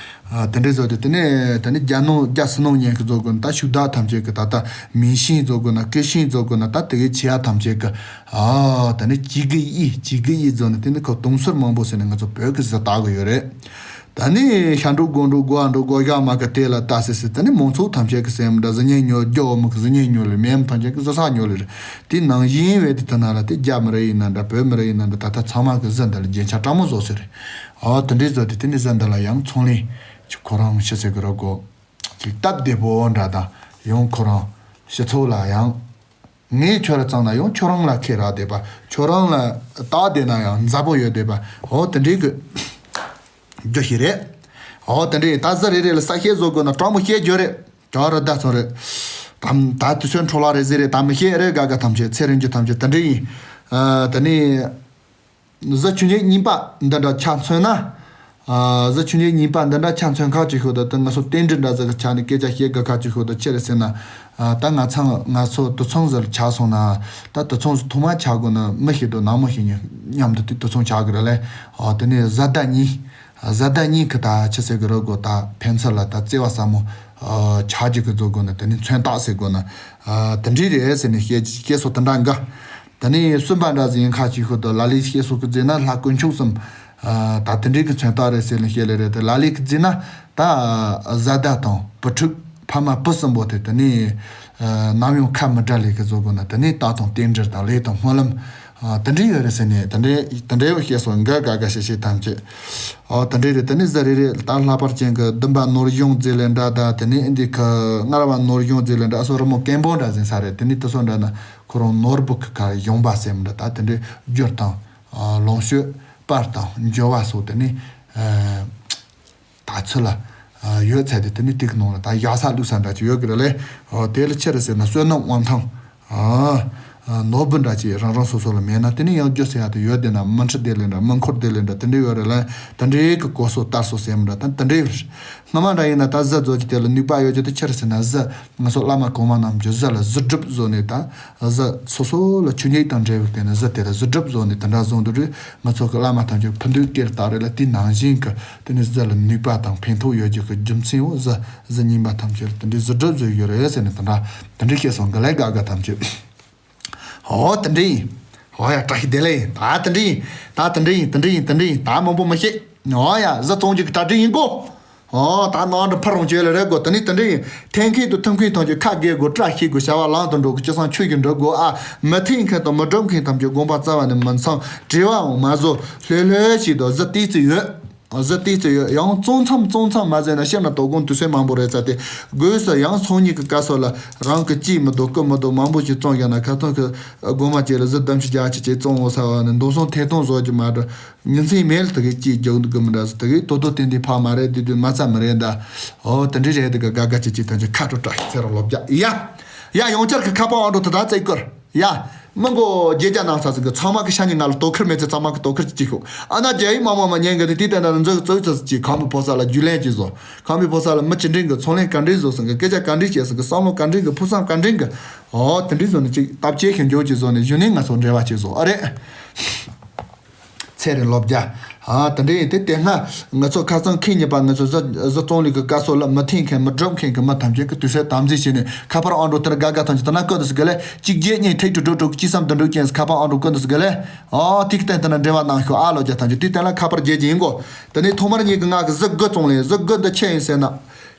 དེ་འདྲའི་བཟོ་དེ་དེ་ནས་དེ་ནི་རྒྱ་ནོ་རྒྱ་སི་ནོ་ཉན་གི་བཟོ་དགོས་ན་ད་ཤུགས་དག་ཐམས་ཅད་གི་ད་ལྟ་མིང་ཤིང་བཟོ་དགོས་ན་སྐུ་ཤིང་བཟོ་དགོས་ན་ད་དེ་གའི་ཆེ་ཡ་ཐམས་ཅད་གི་ཨ་དེ་ནི་གཅིག་གི་ཡིད་གཅིག་གི་ཡིད་བཟོ་ནས་དེ་ནི་ཁོ་དུང་ཟུར་མང་པོ་ཟེར་ནས་ང་ཚོ་བོད་གི་གཟི་བཏགས་གི་ཡོད་རེད། ད་ནི་ཤ་འགྲོ་སྒོ་འགྲོ་སྒོ་ཨ་འགྲོ་སྒོ་བཞག་མ་གི་དེ་ལ་ལྟ་སི་སི་ད་ནི་མང་ཚོགས་ཐམས་ཅད་གི་སེམས་འདྲ་གཟི་ཉལ་ཉོ་རྒྱོ་མི་གི་གཟི་ཉལ་ཉོ་ལེ་མེམ་ཐམས་ཅད་གི་གཟི་ས་ཉོ་ལེ་རེད། དེ་ནང་བཞིན་བས་དེ་ད་ན་ལ་དེ་རྒྱ་མི་རིགས་ཡིན་ན་འདྲ་བོད་མི་རིགས་ཡིན་ན་འདྲ་ད་ལྟ་ཚང་མ་གི་གཟི་འདི་ལ་རྒྱན་ཆ་སྤྲང་མོ་བཟོ་སི་རེད། ཨོ་དེ་འདྲའི་བཟོ་དེ་དེ་ནི་གཟི་འདི་ལ་ཡང་ཚོང་ལས་ཁོ་རང་ཤི་སི་གི་རོ་གོ་ཅིག་སྟབས་བདེ་པོ་འདྲ་དང་ཡང་ཁོ་རང་སྤྱི་ཚོགས་ལ་ཡང་། ངས་ཁྱོད་ལ་བཙལ་ན་ཡང་ཁྱོད་རང་ལ་ཁེ་རག་བསྡད་པ། ཁྱོད་རང་ལ་བལྟ་བསྡད་ན་ཡང་མཛའ་པོ་ཡོད་བསྡད་པ། འོ་དེ་འདྲའི་གི་རྒྱུ་ཞིག་རེད། འོ་དེ་འདྲའི་ད་གཟི་རེ་རེ་ལ་ས་བཤད་བཟོ་དགོས་ན་སྤྲང་མོ་བཤད་རྒྱུ་རེད། ག་རེ་ད་ཚོ་རེད། ད་ད་དུས་ཚོད་འཕྲོ་བརླག་རེད་ཟེར་རེད་ད་མི་བཤད་རེད། དགའ་དགའ་ཐམས་ཅད་ཚེ་རིང་རྒྱུ་ཐམས་ཅད་དེ་འདྲ་ཡིན། ཨ་དེ་ནས། གཟི་ཆུ་ཉིད་རྙིང་པ་འདི་འདྲ་ཆ་མཚོན་ན། ཨ་གཟི་ཆུ་ཉིད་རྙིང་པ་འདི་འདྲ་ཆ་མཚོན་ཁ་ཅིག་ཤོད་དང་དེ་ང་ཚོ་རྟེན་འབྲེལ་འདྲ་ཟིག་གི་ཆ་ནས་སྐད་ཆ་བཤད་དགོས་ཁ་ཅིག་ཤོད་དང་ཅི་རེད་ཟེར་ན། ཨ་ད་ང་ཚང་ང་ཚོ་དུད་ཚང་ཟིག་ལ་ཆགས་སོང་ན། ད་དུད་ཚང་ཟིག་ཐོག་མ་ཆགས་དགོས་ན་མི་ཞིག་དང་ནང་མི་ཞིག་མཉམ་དུ་དེ་དུད་ཚང་ཆགས་དགོས་རེད་ལེ། ཨ་དེ་ནས་གཟི་ཟླ་གཉིས། གཟི་ཟླ་གཉིས་ཀྱི་ད་ཆི་ཟེར་གི་རེད་གོ་ད་ཕན་ཚུན་ལ་ད་བརྩེ་བ་ཟབ་མོ་ཨ་ཆགས་རྒྱུ་གི་བཟོ་དགོས་ན་དེ་ནས་མཚོན་རྟགས་ཟེར་དགོས་ན། ཨ་དེ་འདྲའི་རེད་ཟེར་ནས་བཤད་བཤད་སོ་དེ་འདྲ་འགའ། ད་ནི་གསུམ་པ་འདྲ་ཟིག་ཡིན་ཁ་ཅིག་ཤོད་དུ་ལ་ལས་སྐྱེས་སོ་གི་རྫས་ན་ལྷ་དཀོན་མཆོག་གསུམ། ཨ་ད་དེ་འདྲའི་གི་མཚོན་རྟགས་རེད་ཟེར་ནས་བཤད་ལེ་རེད་དེ་ལ་ལས་གི་རྫས་ན་ད་གཟི་ཟླ་དང་བུ་ཕྲུག་ཕ་མ་བུ་གསུམ་པོ་དེ་དེ་ནས་ཨ་ནམ་ཡང་ཁ་མི་བྲལ་ལས་གི་བཟོ་དགོས་ན་དེ་ནས་རྟགས་དང་རྟེན་འབྲེལ་དང་ལས་དང་སྨོན་ལམ་ཨ་དེ་འདྲའི་ཡོད་རེད་ཟེར་ནས་དེ་འདྲའི་དེ་འདྲའི་བཤད་སོ་འགའ་ག་ག་ཤེས་ཤེས་ཐམས་ཅད་ཨོ་དེ་འདྲའི་རེད། དེ་ནས་གཟི་རེ་རེ་ད་ལྷག་པར་ཅན་གི་བདུན་པ་ནོར་གཞོང་རྫས་ལས་འདྲ་ད་དེ་ནས་ཨིན་དི་ཁ་ལྔ་པ་ནོར་གཞོང་རྫས་ལས་འདྲ་ཨ་སོ་རི་མོ་སྐད་འབོད་འདྲ་ཟིན་ས་རེད། དེ་ནས་དེ་སོ་འདྲ་ན། ཁོ་རང་ནོར་བུ་གི་ཁར་ཡོང་པ་སེམས་འདྲ་ད་དེ་འདྲའི་རྒྱུ་དང་། ལོངས་སྤྱོད་པར་དང་འབྱོར་བ་སོགས་དེ་ནི། ད་ཚུ་ལ། ཡོད་ཚད་དེ་དེ་ནི་དེ་གི་ནང་ལ་ད་ཡག་ས་ལུག་ས་འདྲ་ཅིག་ཡོད་གི་རེད་ལེ། དེ་ལ་ཆེ་རེ་ཟེར་ན་བསོད་ནམས་དབང་ཐང་། ནོར་བུ་འདྲ་ཅིག་རང་རང་སོ་སོ་ལ་མེད་ན་དེ་ནི་ཡང་རྒྱུ་ཟེར་ཡ་དེ་ཡོད་དེ་ན་མི་འཁྲི་དེ་ལས་འདྲ་མི་འཁོར་དེ་ལས་འདྲ་དེ་འདྲ་ཡོད་རེད་ལེ། དེ་འདྲའི་གི་གོ་སོ་དར་སོ་སེམས་འདྲ་ད་དེ་འདྲའི་ཡོད་རེད། སྔ་མ་འདྲ་ཡིན་ན་ད་གཟི་བཟོ་རྒྱུ་དེ་ལ་ནུས་པ་ཡོད་རྒྱུ་དེ་ཆི་རེད་ཟེར་ན་གཟི་ང་ཚོ་བླ་མ་གོང་མ་རྣམས་ཀྱིས་གཟི་ལ་གཟི་སྒྲུབ་བཟོ་ནས་ད་གཟི་སོ་སོ་ལ་ཆོས་ཉིད་དང་འབྲེལ་བའི་སྟེང་ནས་གཟི་དེ་ལ་གཟི་སྒྲུབ་བཟོ་ནས་དེ་འདྲ་བཟོ་འདུག་རེད། ང་ཚོ་གི་བླ་མ་ཐམས་ཅད་ཕུན་དུས་སྐེར་བཏགས་རེད་ལ་དེ་ནང་བཞིན་གི་དེ་ནི་གཟི་ལ་ནུས་པ་དང་ཕན་ཐོགས་ཡོད་རྒྱུ་གི་རྒྱུ་མཚན་འོ་གཟི་གཟི་རྙིང་པ་ཐམས་ཅད་ལ་དེ་འདྲའི་གཟི་སྒྲུབ་བཟོས་ཡོད་རེད་ཟེར་ནས་དེ་འདྲ་དེ་འདྲའི་བཤད་སོང་གི་ལས་དགའ་དགའ་ཐམས་ཅད། ཨོ་དེ་འདྲ་ཡིན། ཨོ་ཡ་བཀྲ་ཤིས་བདེ་ལེགས་ཡིན། ད་དེ་འདྲ་ཡིན། ད་དེ་འདྲ་ཡིན་དེ་འདྲ་ཡིན་དེ་འདྲ་ཡིན་ད་མང་པོ་མི་ཤེས། ཨོ་ཡ་གཟི་བཙོང་རྒྱུ་གི་གྲ་སྒྲིག་ཡིན་གོ། ཨོ་ད་ནང་དུ་ཕར་རོང་བྱོས་ལ་རེད་གོ། དེ་ནས་དེ་འདྲ་ཡིན། འཐེན་མཁན་དང་འཐུང་མཁན་ཐམས་ཅད་ཁ་བགད་དགོས། བཀྲ་ཤིས་དགོས། བྱ་བ་ལམ་དུ་འགྲོ་དགོས། སྤྱི་བསང་ཆོས་ཀྱི་འགྲོ་དགོས་ཨ། མི་འཐེན་མཁན་དང་མི་སྒྲུབ་མཁན་ཐམས་ཅད་དགོངས་པ་རྩ་བ་ནས་མི་ཚོམ། བྲེལ་བའང་མ་བཟོ། ལྷོད་ལྷོད་བྱས་དང་། གཟི་ཏོག་ཙམ་ཡོད། གཟི་ཏོག་ཙམ་ཡོད། ཡང་བཙོང་མཚམས་བཙོང་མཚམས་མ་ཟད་ན་ཤིན་ཏུ་དོ་དགོང་དུས་ཚོད་མང་པོ་རེད་ཚར་ཏེ། སྒོས་སུ་ཡང་ཚོང་གཉིས་ཀྱི་སྐབས་སུ་ལ་རང་གི་ཅི་མི་འདུག་ཀུ་མི་འདུག་མང་པོ་ཞིག་བཙོང་བཞག་ན་ཁ་ཚོན་གྱི་སྒོ་མ་བཅད་ལ་གཟི་ལྡེམ་ཞིག་རྒྱག་ཅིག་ཅིག་བཙོང་འོང་ས་བ་ནི་མདོ་སོང་ཐད་གཏོང་བཟོ་རྒྱུ་མ་འགྲོ། ཉིན་མཚན་མེད་ལ་དེ་གའི་ཅིག་རྒྱག་འདུག་གི་མི་འདྲ་ཟེར། དེ་གའི་དོ་དོ་ཏན་ཏན་ཕག་མ་རེད། དེ་དུས་མ་རྩ་མི་རེད་ད། ཨོ་དེ་འདྲའི་རེད། དེ་ག་དགའ་དགའ་ཅིག་ཅིག་ཐམས་ཅད་ཁ་དྲོ་བཀྲ་ཤིས་ཚེ་རིང་ལོ་བརྒྱ། ཡ་ཡ་ཡོངས་ཁྱབ་ཀྱི་ཁ་པར་ཨང་གྲངས་དེ་དག་བཙལ་དགོས། ཡ། མི་མགོ་བརྒྱད་བརྒྱ་ནང་ས་ཟིག་གི་ཚང་མ་གི་ཤ་ཉེ་ང་ལ་དོ་ཁུར་མེད་ཚེ་ཚང་མ་གི་དོ་ཁུར་གྱིས་ཤོག། ཨ་ན་རྒྱ་ཡིག་མ་མ་མ་ཉན་གི་ནི་དེ་ལྟ་ན་འཛུགས་བཙུགས་ཚོད་ཀྱིས་ཁམས་པའི་ཕོ་གསར་ལ་རྒྱུས་ལེན་གྱིས་བཟོ། ཁམས་པའི་ཕོ་གསར་ལ་མི་ཅི་འདྲེན་གི་ཚོང་ལས་ག་འདྲས་བཟོ་སོང་གི་སྐད་ཆ་ག་འདྲས་བཤད་སོང་གི་བསམ་བློ་ག་འདྲས་གི་ཕུགས་བསམ་ག་འདྲས་གི། ཨོ་དེ་འདྲས་བཟོ་ནི་ཅིག་སྟབས་ཆེ་ཤིང་འཇོག་ཅིག་བཟོ་ནི་གཞོན་ནུ་ང་ཚོ་འབྲེལ་བ་ཅིག་བཟོ་ཨ་རེད། ཚེ་རིང་ལོ་བརྒྱ། ཧ་དེ་འདྲ་ཡིན། དེ་དེ་སྔ་ང་ཚོ་ཁ་སང་ཁེ་ཉེས་པ་ང་ཚོ་གཟི་གཟི་བཙོང་ལས་ཀྱི་སྐལ་སོ་ལ་མི་འཐེན་མཁན་མི་སྒྲུབ་མཁན་གྱི་མི་ཐམས་ཅད་ཀྱི་དུས་ཚོད་དམ་འཛིན་བྱས་ནས་ཁ་པར་ཨང་གྲངས་དེར་དགའ་དགའ་ཐམས་ཅད་དེ་ན་བཀོད་དུ་ཟིག་ལས་གཅིག་བརྒྱད་གཉིས་ཐེག་དྲུག་དྲུག་དྲུག་གཅིག་གསུམ་བདུན་དྲུག་ཅན་ཁ་པར་ཨང་གྲངས་བཀོད་དུ་ཟིག་ལས། ཨོ་དེ་གི་སྟེང་དེ་ན་འབྲེལ་བ་གནང་ཤོག་ཨ་ལོ་རྒྱ་ཐམས་ཅད་དེ་སྟེང་ལ་ཁ་པར་རྒྱག་རྒྱུ་ཡིན་གོ། དེ་ནས་ཐོག་མར་ངེད་ཀྱི་ང་གི་གཟི་དགུ་བཙོང་ལས་གཟི་དགུ་འདི་ཆི་ཡིན་ཟེར་ན།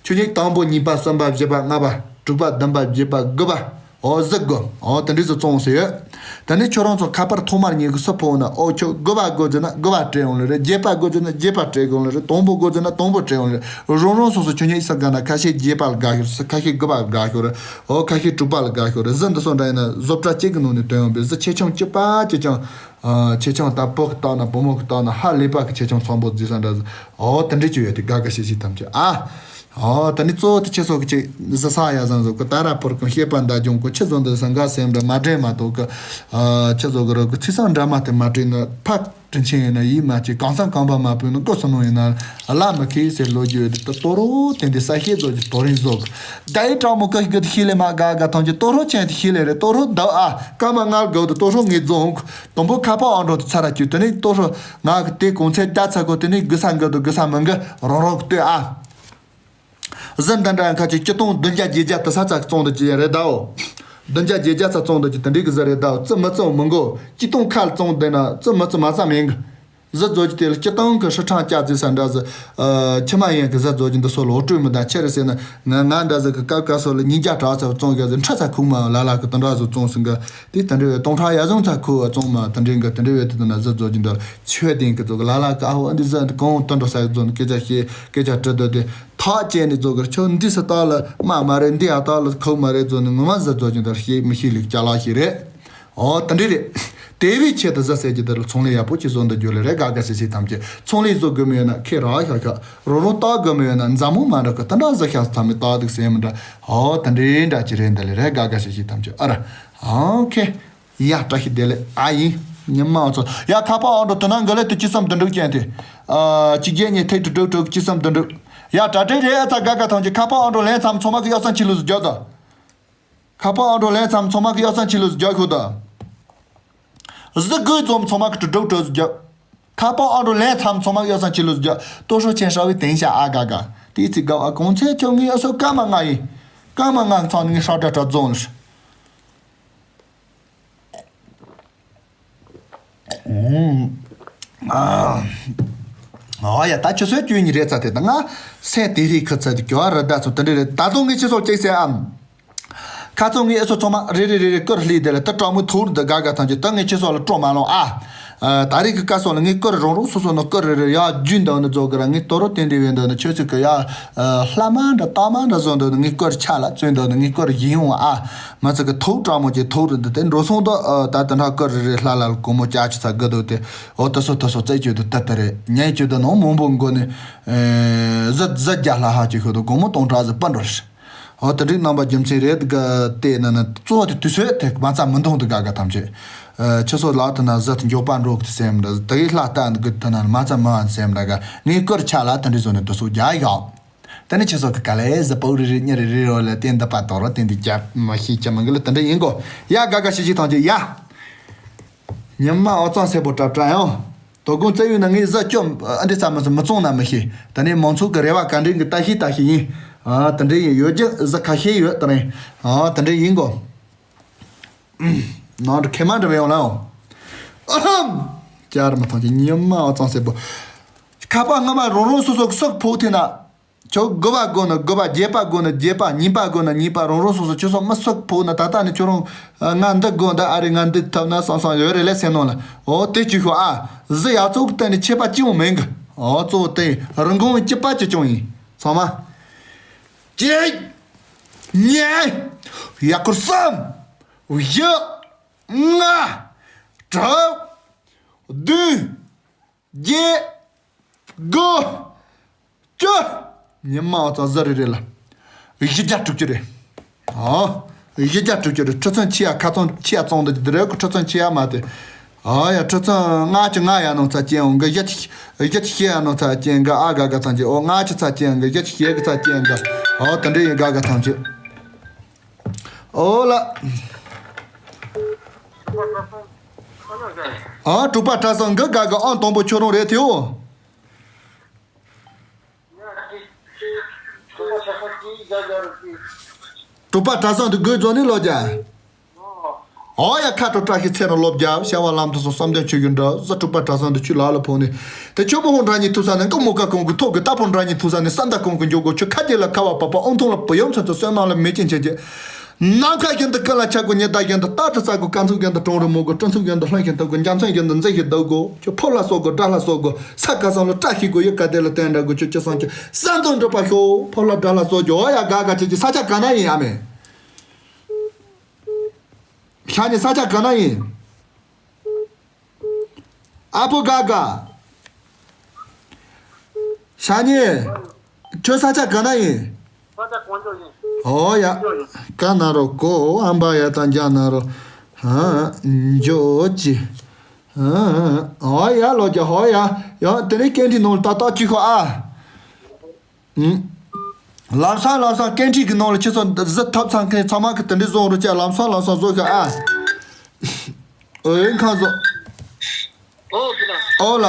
ཁྱོད་ཉིད་དང་པོ་གཉིས་པ་གསུམ་པ་བཞི་པ་ལྔ་པ་དྲུག་པ་བདུན་པ་བརྒྱད་པ་དགུ་པ། ཨོ་གཟི་དགུ་ཨོ་དེ་འདྲས་སུ་བཙོང་ཟེར་ཡོད། ད་ནི་ཁྱོད་རང་ཚོ་ཁ་པར་ཐོག་མར་ཉིད་ཀྱི་སུ་ཕོག་ན་ཨོ་ཁྱོད་དགུ་པ་དགོས་ཟེར་ན་དགུ་པ་སྤྲད་འོང་ལེ་རེད། བརྒྱད་པ་དགོས་ཟེར་ན་བརྒྱད་པ་སྤྲད་འོང་ལེ་རེད། དང་པོ་དགོས་ཟེར་ན་དང་པོ་སྤྲད་འོང་ལེ་རེད། རང་རང་སོ་སོ་ཁྱོད་ཉིད་ས་ག་ན་ཁ་ཤས་བརྒྱད་པ་ལ་དགའ་ཤོར་ཟེར། ཁ་ཤས་དགུ་པ་ལ་དགའ་ཤོར་རེད། ཨོ་ཁ་ཤས་དྲུག་པ་ལ་དགའ་ཤོར་རེད། གཟི་འདི་སོ་འདྲ་ཡིན་ན་བཟོ་གྲྭ་གཅིག་གི་ནང་ནས་བཏོན་ཡོང་པའི་གཟི་ཆེ་ཆུང་གཅིག་པ་གཅིག་ཀྱང་། ཨ་ཆེ་ཆུང་ད་བུ་གི་བཏགས་ན་བུ་མོ་གི་བཏགས་ན་ཧ་ལས་པ་གི་ཆེ་ཆུང་ཚང་པོ་རྫི་ས་འདྲ་ཟེར། ཨོ་དེ་འདྲས་ཅིག་ཡོད་དེ་དགའ་དགའ་ཤིག་ཤིག་ཐམས་ཅད་ཨ། ཨོ་ད་ནི་གཙོ་བོ་དེ་ཁྱེད་ཚོ་གི་ཅིག་གཟི་ས་ཡ་བཟང་བཟོ་གི་ད་ར་ཕུར་གི་ཤེས་པ་འདའ་འཇོང་གི་ཁྱེད་ཚོ་འདི་སང་ག་སེམས་འདྲ་མ་དྲན་མ་གཏོགས་གི། ཨ་ཁྱེད་ཚོ་གི་རོ་གི་ཚིག་སང་འདྲ་མ་དེ་མ་དྲན་ན་ཕ་དྲིན་ཆེན་ཡིན་ན་ཡིད་མ་ཆེས་གང་སང་གང་པ་མ་བུད་ན་ཀོ་སོ་ནོ་ཡིན་ན་བླ་མི་ཁེ་སེ་ལོ་རྒྱུས་དེ་ད་ཏོ་རོ་དེ་འདི་ས་ཤེས་བཟོ་གི་ཏོ་རིན་བཟོ་གི་ད་ཡི་དྲག་མོ་ཀ་གི་དེ་ཤེས་ལེ་མ་དགའ་དགའ་ཐམས་ཅད་ཏོ་རོ་ཅན་དེ་ཤེས་ལེ་རེད། ཏོ་རོ་ད་ཨ་ཀ་མ་ངལ་གོ་དེ་ཏོ་རོ་ངེས་རྫོང་དང་པོ་ཁ་པར་ཨང་གྲངས་དེ་ཚར་ར་བཅུག་དེ་ནི་ཏོ་རོ་ང་གི་དེ་གོང་ཚད་ད་ཚ་གོ་དེ་ནི་དགུ་ས་འགི་དུ་དགུ་ས་མི་འགི་རང་རང་གི་ལྟོས་ཨ། གཟི་འདི་འདྲ་ཁ་ཅིག་སྤྱི་སྟོང་བདུན་བརྒྱ་བརྒྱད་བརྒྱ་དེ་ས་ཚ་བཙོང་འདི་ཅི་ཡ་རེད་དའོ། བདུན་བརྒྱ་བརྒྱད་བརྒྱ་ཚ་བཙོང་འདི་ཅི་དེ་འདྲའི་གི་གཟི་རེད་དའོ། རྩི་མི་རྩི་མི་འགོ་སྤྱི་སྟོང་ཁ་ལ་བཙོང་བསྡད་ན་རྩི་མི་རྩི་མ་རྩ་མེད་གི། གཟི་རྫོགས་ཀྱི་དེ་ལ་སྤྱི་སྟོང་གི་ཧྲི་ཁྲང་བཅའ་རྩི་ས་འདྲ་ཟི། ཨ་ཁྱི་མ་ཡན་གི་གཟི་རྫོགས་ཀྱི་འདི་སོ་ལོ་སྤྲོད་མི་དང་ཆེ་རེ་ཟེར་ན་ང་ང་འདྲ་ཟི་གི་སྐབས་སྐབས་སོ་ལ་ཉིས་བརྒྱ་གྲགས་ཚ་བཙོང་གི་ཟི་ཁྲ་ཚ་ཁུག་མ་ལ་ལ་གི་དེ་འདྲ་ཟི་བཙོང་ཟིན་གི། དེ་དེ་འདྲ་བའི་སྟོང་ཕྲག་ཡ་ཟུང་ཚ་ཁུག་བཙོང་མ་དེ་འདྲའི་གི་དེ་འདྲ་བའི་དེ་དེ་ན་གཟི་རྫོགས་ཀྱི་འདི་ལ་ཆོས་ལྡན་གི་ཚོ་གི་ལ་ལ་གི་ཨ་ཧོ་འདི་ཟི་གང་དུ་འགྲོ་ས་གི་རྫོགས་ནི་སྐད་ཆ་བཤད་སྐད་ཆ་དྲི་དོ་དེ། ཐག་བཅད་ནས་རྫོགས་གར་ཁྱོད་འདི་སུ་ལྟ་ལ་དམའ་མ་རེད། འདི་ཡ་ལྟ་ལ་ཁུག་མ་རེད་རྫོགས་ནས་ངོ་མ་གཟི་རྫོགས་ཀྱི་འདི་ལ་ཤེས་མི་ཤེས་ལིག་ཅ་ལག་ཞིག་རེད། ཨོ་དེ་འདྲ་རེད། དེ་བས་ཆེད་དུ་གཟི་ཟེར་གྱི་འདི་ལ་ཚོང་ལས་ཡག་པོ་ཅིག་བཟོ་འདི་རྒྱུ་ལས་རེད། དགའ་དགའ་ཤིག་ཤིག་ཐམས་ཅད་ཚོང་ལས་བཟོ་དགོས་མི་ཡོད་ན་ཁེ་རག་ཤག་ཤག་རོ་རོ་བཏགས་དགོས་མི་ཡོད་ན་མཛའ་མོ་མ་འདྲ་གི་དེ་འདྲ་གཟི་ཤག་ཚ་མི་བཏགས་འདུག་ཟེར་མི་འདྲ། ཨོ་དེ་འདྲའི་འདྲ་ཅི་རེད་འདི་ལས་རེད། དགའ་དགའ་ཤིག་ཤིག་ཐམས་ཅད་ཨ་ར། ཨོ་ཁེ། ཡ་བཀྲ་ཤིས་བདེ་ལེགས་ཨ་ཡིན། ཉི་མ་འོ་ཚོ་ཡ་ཁ་པར་ཨང་གྲངས་དེ་ན་འགི་ལེ་དུ་གཅིག་གསུམ་བདུན་དྲུག་ཅན་དེ། ཨ་གཅིག་བརྒྱད་གཉིས་ཐེག་དྲུག་དྲུག་དྲུག་གཅིག་གསུམ་བདུན་དྲུག་ཡ་དྲ་སྦྲེལ་རེད། ཨ་ཚ་དགའ་དགའ་ཐམས་ཅད་ཁ་པར་ཨང་གྲངས་ལེན་ཚར་མི་ཚང་མ་གི་ཡག་སང་ཆི་ལུས་རྒྱག་དང་། ཁ་པར་ཨང་གྲངས་ལེན་ཚར་མི་ཚང་མ་གི་ཡག་སང་ཆི་ལུས་རྒྱག་ཤོག་དང་། གཟི་དགུ་བཙོང་མི་ཚང་མ་གི་དྲུག་དྲུག་དྲུག་རྒྱག་ཁ་པར་ཨང་གྲངས་ལེན་ཚར་མི་ཚང་མ་གི་ཡག་སང་ཆི་ལུས་རྒྱག་ཏོ་ཧྲོ་ཆེན་ཧྲ་བའི་དེང་ཤ་ཨ་དགའ་དགའ་དེའི་ཚིག་དགའ་བ་གོང་ཚད་ཁྱོད་ངའི་ཨ་སོ་སྐར་མ་ལྔ་ཡིན། སྐར་མ་ལྔ་ཚང་ནི་ངའི་ཧྲ་དྲ་དྲ་རྫོང་ལ། ཨོ་ཡ་ད་ཆུ་ཚོད་བཅུ་གཉིས་རེད་ཚ་དེ་ད་ང་སེམས་དེ་རིགས་ཁུ་ཚ་དེ་གྱོ་རི་ད་ཚོ་དེ་འདྲ་རེད། ད་དུང་ངས་ཁྱེད་ཚོ་ཅིག་ཟེར་ཨམ། ཁ་ཚོ་ངས་ཨེ་ཚོ་ཚང་མ་རེ་རེ་རེ་རེ་ཀུར་ལྷི་དེ་ལ་ད་དྲང་མོ་ཐུར་འདི་དགའ་དགའ་ཐང་ཅིག་ད་ངས་ཁྱེད་ཚོ་ལ་སྤྲོ་མ་ལོང་ཨ། ད་རེས་ཀྱི་སྐབས་སོགས་ལ་ངས་ཀུར་རོང་རོང་སོ་སོ་ནང་ཀུར་རེ་རེ་ཡ་རྒྱུན་འདི་ནི་རྫོགས་གི་ར་ངས་དོ་རོ་བསྟན་དེ་བས་འདི་ནི་ཁྱོད་ཚོ་གི་ཡ། ལྷ་མ་འདྲ་རྟ་མ་འདྲ་བཟོ་འདོད་ནི་ངའི་སྐོར་ཆ་ལ་བཙོན་འདོད་ནི་ངའི་སྐོར་ཡིན་ཡོང་ཨ། མི་ཚོ་གི་ཐུགས་དྲང་མོ་ཅིག་ཐུགས་རུ་འདི་དེ་འགྲོ་སོང་དུ་ད་དེ་འདྲ་སྐོར་རེ་རེ་ལྷ་ལ་སྒོར་མོ་བརྒྱ་ཅིག་ཚ་དགོས་འདུག་དེ་འོ་དེ་སོ་དེ་སོ་རྩད་གཅོད་དུ་དེ་ལྟ་རེད། ཉན་གཅོད་དུ་ནང་མང་པོ་མགོ་ནས་གཟི་གཟི་བརྒྱ་ལྷ་ལྷ་ཅིག་ཤོད་དུ་སྒོར་མོ་སྟོང་ཕྲག་གཟི་སྤུན་འགྲོ་རེད། འོ་དེ་འགྲིག་རྣམ་པ་རྒྱུ་མཚན་རེད་གི་དེ་ན་ན་གཙོ་བོ་དེ་དུས་ཚོད་དེ་མ་རྩ་མི་འདང་དུ་དགའ་དགའ་ཐམས་ཅད། ཁྱེད་ཚོ་ལག་དེ་ན་གཟི་མགྱོགས་པ་འགྲོ་གི་དེ་སེམས་འདྲ་དེ་ཡི་ལྷ་ལྟ་འདི་གི་དེ་ན་མ་རྩ་མི་འདང་སེམས་འདྲ་ག་ངའི་སྐོར་ཆ་ལ་དེ་འདྲ་བཟོ་ནས་དུ་སོ་རྒྱ་ཡོད། ད་ནི་ཁྱེད་ཚོ་གི་ག་ལེ་གཟི་པོ་རེ་རེ་གཉིས་རེ་རེ་རོ་ལ་བསྟན་འདི་པ་དོ་རོ་བསྟན་འདི་རྒྱ་མ་ཤེས་ཀྱི་མི་འགི་ལ་དེ་འདྲ་ཡིན་གོ། ཡ་དགའ་དགའ་ཤིག་ཤིག་ཐང་ཅིག་ཡ། ཉི་མ་ཨོ་ཙང་སེ་པོ་གྲབ་གྲབ་ཡང་། དོ་དགོང་བཙལ་ཡོད་ན་ངས་གཟི་སྐྱོམ་ཨ་འདི་ཙམ་མི་མི་བཙོང་ན་མི་ཤེས། ད་ནི་མང་ཚོགས་ཀྱི་རེ་བ་ག་འདྲ་གི་ལྟ་ཤེས་ལྟ་ཤེས་ཡིན། ཨ་དེ་འདྲ་ཡིན་ཡོད་རྒྱུ་གཟི་ཁ་ཤས་ཡོད་ད་རེད། ཨ་དེ་འདྲ་ཡིན་གོ། ནང་དུ་ཁེ་མ་འདྲ་བའི་ཡོང་ལ་ཨོ། ཨ་ཧམ། ཅར་མ་ཐང་ཅིག་ཉི་མ་ཨོ་ཙང་སེ་པོ། ཁ་པར་སྔ་མ་རང་རང་སོ་སོ་སོག་ཕོག་ཐེ་ན། ཁྱོད་དགུ་པ་དགོས་ན་དགུ་པ། བརྒྱད་པ་དགོས་ན་བརྒྱད་པ། གཉིས་པ་དགོས་ན་གཉིས་པ། རང་རང་སོ་སོ་ཁྱོད་སོག་མི་སོག་ཕོག་ན་ད་ལྟ་ནས་ཁྱོད་རང་ང་འདི་དགོས་འདི་ཨ་རེ་ང་འདི་ཐབས་ན་སང་སང་ཡོད་རེད་ལས་སེ་ནོ་ལ། འོ་དེ་ཅི་ཤོག་ཨ། གཟི་ཡ་གཙོ་བོ་གཏན་ནས་ཁྱད་པར་ཅི་ཡང་མེད་གི། འོ་གཙོ་བོ་དེ་རིན་གོང་གི་སྐྱིད་པ་ཅི་ཅུང་ཡིན་ཚང་མ། གཅིག་གཉིས། ཡ་ཁུར་གསུམ། བཞི། ལྔ། དྲུག་བདུན། བརྒྱད། དགུ། བཅུ། ཉི་མ་ཨོ་ཙང་གཟི་རེ་རེ་ལ། བཞི་བརྒྱ་དྲུག་ཅུ་རེད། ཨོ། བཞི་བརྒྱ་དྲུག་ཅུ་རེད། ཁྲི་ཚང་ཆི་ཡ་ཁ་ཚང་ཆི་ཡ་བཙོང་འདི་འདི་རེད་གོ། ཁྲི་ཚང་ཆི་ཡ་མ་དེ། ཨོ་ཡ་ཁྲི་ཚང་ལྔ་བཅུ་ལྔ་ཡ་ནང་ཚ་ཅན་འོང་གི། བཞི་བཅུ་བཞི་བཅུ་བཞི་ཡ་ནང་ཚ་ཅན་གི། ཨ་ག་ག་ཚང་ཅན་ཨོ་ལྔ་བཅུ་ཚ་ཅན་གི། བཞི་བཅུ་བཞི་གི་ཚ་ཅན་གི། ཨོ་དེ་འདྲ་ཡིན་ག་ག་ཚང་ཅན། ཨོ་ལ། ཨ་དྲུག་པ་གྲྭ་ཚང་གི་ག་གི་ཨང་དང་པོ་ཁྱོད་རང་རེད་དེའོ། གྲུབ་པ་གྲྭ་ཚང་དུ་དགོས་རྫོགས་ནི་ལོ་རྒྱ། ཨོ་ཡ། ཁ་དྲོ་བཀྲ་ཤིས་ཚེ་རིང་ལོ་རྒྱ། བྱ་བ་ལམ་དུ་སོང་། བསམ་དོན་ཆོས་ཀྱི་འགྲོ། གཟའ་གྲུབ་པ་གྲྭ་ཚང་དུ་ཆུ་ལ་ལ་ཕོག་ནས། དེ་ཆོས་པོ་ཧོང་འདྲ་གཉིས་ཐུག་ས་ནས། ཀུ་མོ་ཀ་ཀོང་གི་ཐོག་གི་རྟ་ཕོ་འདྲ་གཉིས་ཐུག་ས་ནས། ས་མདའ་ཀོང་གི་འཇོག་གོ། ཆུ་ཁ་རྗེ་ལ་ཁ་བ་པ་པ། ཨོང་ཐུང་ལ་བུ་ཡོམ་ཚོན་ཚོ་བསོད་ནམས་ལ་མེ་ཅན་ཆེ་ཆེ། ནམ་མཁའ་བཞིན་དུ་ཀུན་ལ་ཆགས་དགོས། ཉི་ཟླ་བཞིན་དུ་རྟག་ཏུ་གསལ་དགོས། སྐར་ཚོགས་བཞིན་དུ་གྲོང་རུ་མོ་དགོས། སྤྲིན་ཚོགས་བཞིན་དུ་ལྷུན་གྱིས་གྲུབ་དགོས། འཇམ་མཚོན་བཞིན་དུ་མཛེས་ཤིང་དུབ་དགོས། ཁྱོད་ཕོ་ལ་སོགས་དགོས། དགྲ་ལ་སོགས་དགོས། ས་ཁ་སང་ལ་བཀྲ་ཤིས་དགོས། ཡུལ་ག་དེ་ལ་བསྟན་དགྲ་དགོས། ཁྱོད་ཅི་སང་ཁྱོད་བསམ་དོན་འགྲུབ་པར་ཤོག། ཕོ་ལ་དགྲ་ལ་སོགས་དགོས། ཨོ་ཡ། ག་ག་ཅི་ཅི། ས་ཆ་ག་ན་ཡིན་ཨ་མེ། ཤ་ཉེ་ས་ཆ་ག་ན་ཡིན། ཨ་ཕོ་ག་ག། ཤ་ཉེ། ཁྱོད་ས་ཆ་ག་ན་ཡིན། ཨོ་ཡ། ག་ན་རོ་ཀོ་ཨམ་བ་ཡ་དང་རྒྱ་ན་རོ། ཧ། འཇོ་ཅི། ཧ། ཨོ་ཡ། ལོ་རྒྱ། ཧོ་ཡ། ཡ། དེ་ནས་སྐད་འཕྲིན་ནང་ལ་ཏག་ཏག་ཅིག་ཤོག་ཨ། ལམ་སང་ལམ་སང་སྐད་འཕྲིན་གྱི་ནང་ལ་ཁྱེད་ཚོ་གཟིགས་ཐབས་ཚང་མཁན་ཚང་མ་གི་དེ་འདྲའི་བཟོ་རུ་བྱ། ལམ་སང་ལམ་སང་བཟོ་ཤོག་ཨ། ཨོ་ཡིན་ཁང་བཟོ། ཨོ་ལ།